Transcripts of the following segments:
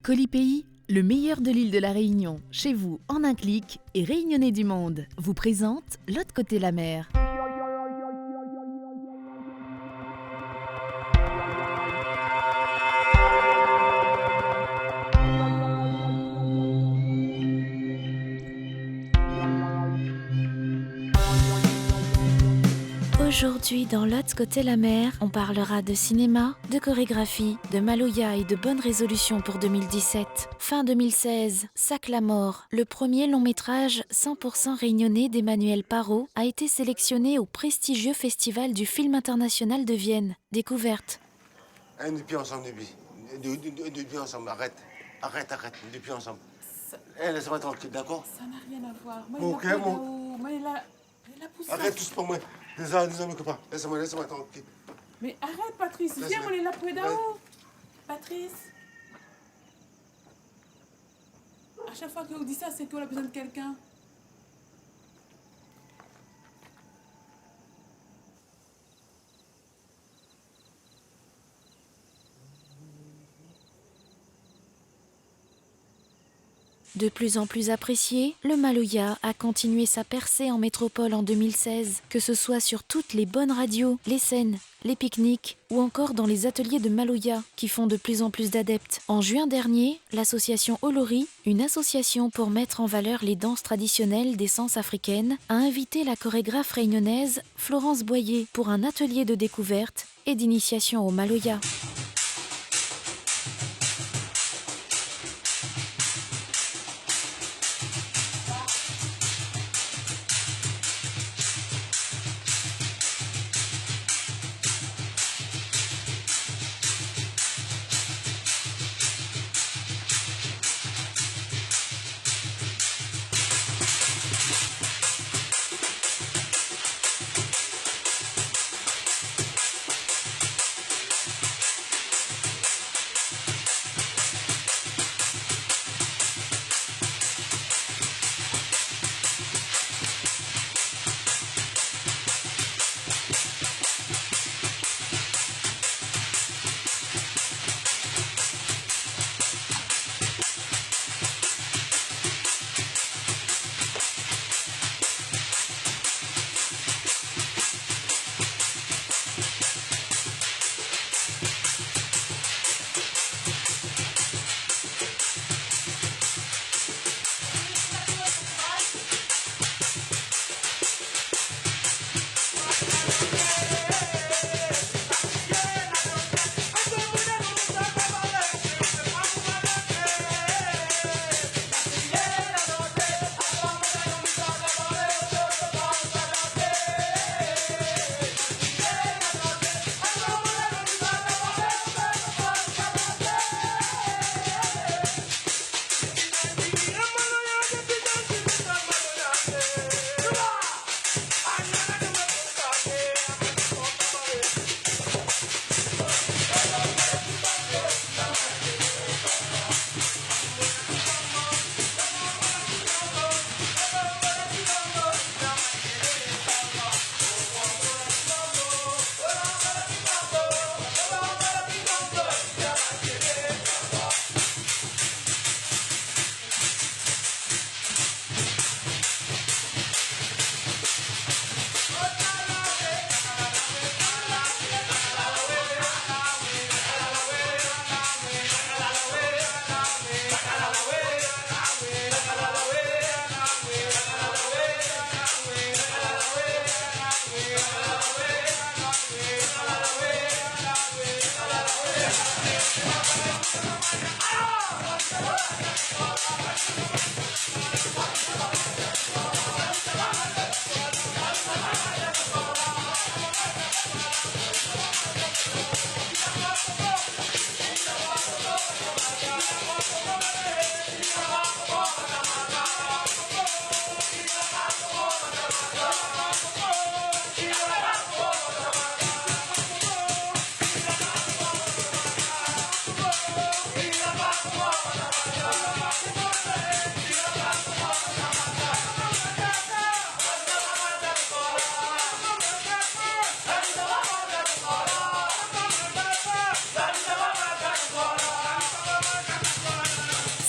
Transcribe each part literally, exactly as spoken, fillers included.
Colis Pays, le meilleur de l'île de la Réunion, chez vous en un clic, et Réunionnais du Monde vous présente L'autre côté la mer. Aujourd'hui, dans L'autre côté la mer, on parlera de cinéma, de chorégraphie, de maloya et de bonnes résolutions pour deux mille dix-sept. Fin deux mille seize, Sac la mort, le premier long métrage cent pour cent réunionnais d'Emmanuel Parot, a été sélectionné au prestigieux Festival du film international de Vienne. Découverte. Hein, nou lé pi ansanm, nou lé pi. Nou, nou, nou, nou lé pi ansanm, arèt. Arèt, arèt, nou lé pi ansanm. Sa... Eh, lès amoin trankil, dakor ? Sa na rien a voir. Moin, OK, moin, moin, la, la pou sa. Arèt, tous pa moin. Déza, déza, mon kopin. Lès amoin, lès amoin trankil. Mé arèt, Patrice. Lès amoin. Vien, moin lé la pou èd aou. Patrice. A shak foi ke ou di sa, sé ke ou la bezoin de kèlkin. De plus en plus apprécié, le maloya a continué sa percée en métropole en deux mille seize, que ce soit sur toutes les bonnes radios, les scènes, les pique-niques ou encore dans les ateliers de maloya qui font de plus en plus d'adeptes. En juin dernier, l'association Olori, une association pour mettre en valeur les danses traditionnelles des Sens africaines, a invité la chorégraphe réunionnaise Florence Boyer pour un atelier de découverte et d'initiation au maloya.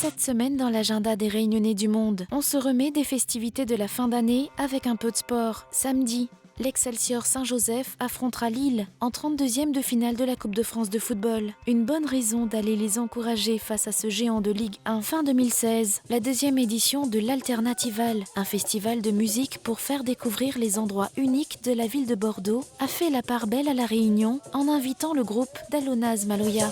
Cette semaine, dans l'agenda des Réunionnais du monde, on se remet des festivités de la fin d'année avec un peu de sport. Samedi, l'Excelsior Saint-Joseph affrontera Lille en trente-deuxième de finale de la Coupe de France de football. Une bonne raison d'aller les encourager face à ce géant de Ligue un. Fin deux mille seize, la deuxième édition de l'Alternatival, un festival de musique pour faire découvrir les endroits uniques de la ville de Bordeaux, a fait la part belle à La Réunion en invitant le groupe Dalonaz Maloya.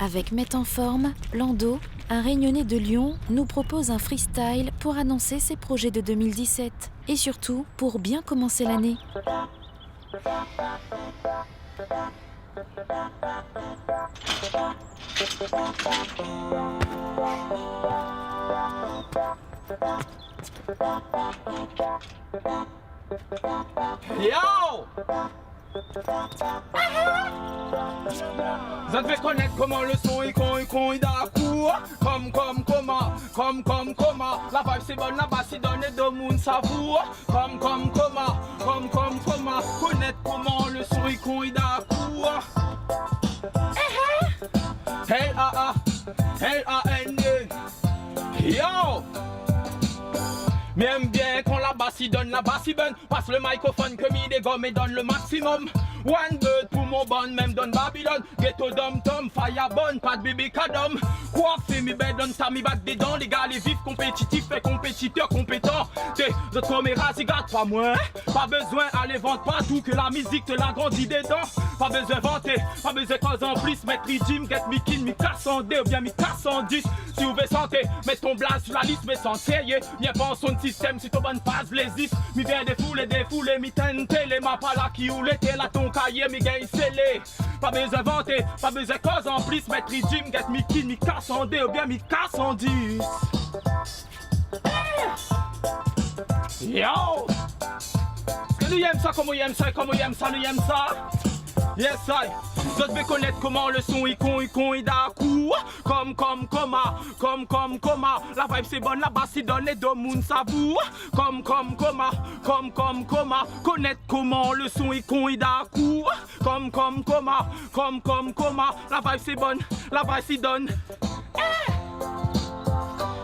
Avec Mette en forme, Lando, un Réunionnais de Lyon, nous propose un freestyle pour annoncer ses projets de deux mille dix-sept et surtout pour bien commencer l'année. Yo! Zot vé konèt koman le son i kon, i kon, i dakou. Kom, kom, koma, kom, kom, koma. La vibe sé bon, la bas i donn é domoun savour. Kom, kom, koma, kom, kom, koma. Konèt koman le son i kon, i dakou. L A A, L A N D. Yo! Mi èm bien kan la bas i donn, la bas i bann. Pas le microphone ke mi dégom é donn le maximum. One beat pou mon bann, mèm dan Babylone. Ghetto dom tom, fire bon, pa de bébé kadom. Koifé mi bèt dan sa, mi bat dedan. Lé gars lé vif, konpétitif, fé konpétitèr konpétan. Té, zot koméra, zigat pa moin. Pa bezoin alé vant partou, ke la mizik té la grandi dedan. Pa bezoin vanté, pa bezoin koz an plis. Mèt ridim, gèt mi kin, mi kas an dé oubien mi kas an dis. Si ou vé santé, mèt ton blaz su la lis, mé san sérié. Mien pa an son sistèm, si ton bann faz lézis. Mi vien défoulé, défoulé, mi tèn télé, ma pa la ki ou lété la ton kayé, mi gingn sélé. Pa bezoin vanté, pa bezoin koz an plis, mèt ridim, gèt mi kin, mi kas an dé oubien mi kas an dis. Yo! Èske nou yèm sa, koman yèm sa, koman yèm sa, nou yèm sa? Yes I. Zot vé konèt koman le son i kon, i kon, i dakou. Kom, kom, koma, kom, kom, koma. La vibe sé bon, la bas i donn é domoun savour. Kom, kom, koma, kom, kom, koma. Konèt koman le son i kon, i dakou. Kom, kom, koma, kom, kom, koma. La vibe sé bon, la bas i donn.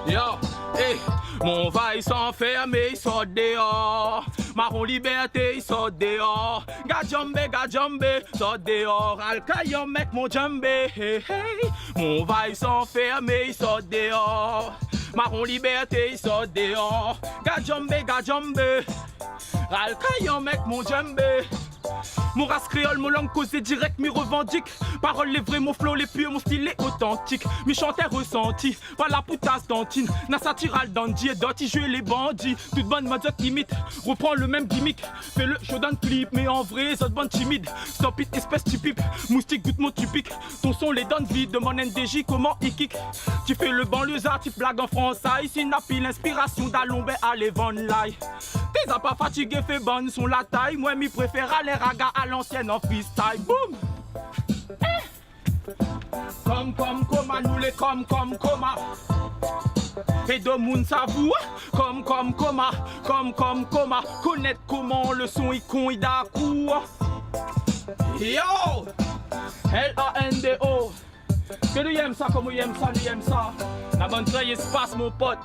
Yo, eh, mon va i s'anfèrmé, i sort déor. Maron Liberté, i sort déor. Gadjanbé, gadjanbé, sort déor. Al kay an mèt mon djanbé, hey, hey. Mon va i s'anfèrmé, i sort déor. Maron Liberté, i sort déor. Gadjanbé, gadjanbé. Al kay an mèt mon djanbé. Mon ras kréol, mon lang kozé dirèk, mi revandik. Parol lé vré, mon flow lé pir, mon stil lé otantik. Mi shant resanti, pa la pou tas tantine. Na sa ti ral dandi é dot i zoué lé bandi. Tout bann mod zot imit, repran le mèm gimmick. Fé le show dan clip, mé an vré zot bann timid. Stop it, espès ti pip. Moustik gout mon tipik. Ton son lé dan vid, demann N D J koman i kik. Ti fé le banlieusard, ti blag an fransé. Isi na pi linspirasion, dalon bèr alé vann lay. Té za pa fatigé fé bann son la tay, moin mi préfèr alé raga a lansièn an freestyle. Boum! Eh! Kom, kom, koma, nou lé kom, kom, koma. É domoun sa vou, kom, kom, koma, kom, kom, koma. Konèt koman le son i kon i dakou. Yo! L A N D O. Ke nou yèm sa, kom nou yèm sa, nou yèm sa. Na bann trèy espas, mon pot.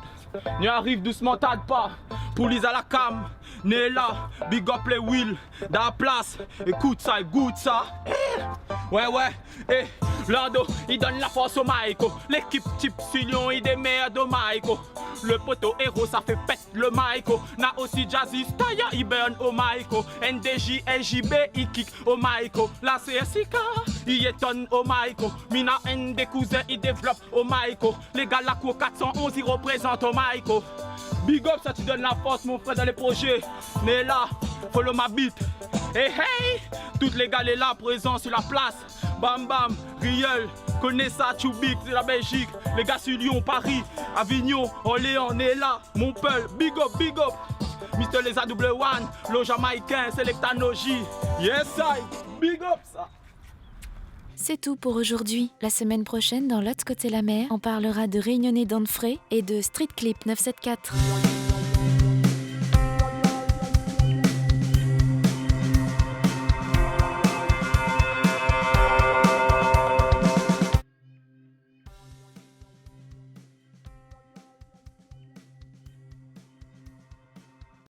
Nou ariv dousman, tard pa. Pou liza la kam, Nella, big up le Will, da plas, ékout sa, gout sa. Eh, wé, wé, eh, Lando, i donn la fors o Maiko. Lékip Tipsy Lion, i démèrd o Maiko. Le poto Héros, sa fé pèt le Maiko. Na osi Jazzy Style, i bèrn o Maiko. N D J, L J B, i kik o Maiko. La C S I K, i étonn o Maiko. Mi na enn dé kouzin, i dévlop o Maiko. Lé gars la kour kat san onz, i reprézant o Maiko. Big up, sa ti donn la fors, mon frèr, dan le projé. Nella, follow my beat. Hey, hey, tout lé gars lé la, prézan si la plas. Bam Bam, Riel, koné sa, Tchoubik, de la Belgique, lé gars si Lyon, Paris, Avignon, Orléans, Nella, Montpellier, big up, big up. Mister Leza Double One, lo Jamaïkin, Selecta Noji. Yes I, big up sa. C'est tout pour aujourd'hui. La semaine prochaine, dans L'autre côté la mer, on parlera de Réunionnais dans le frais et de Street Clip neuf sept quatre.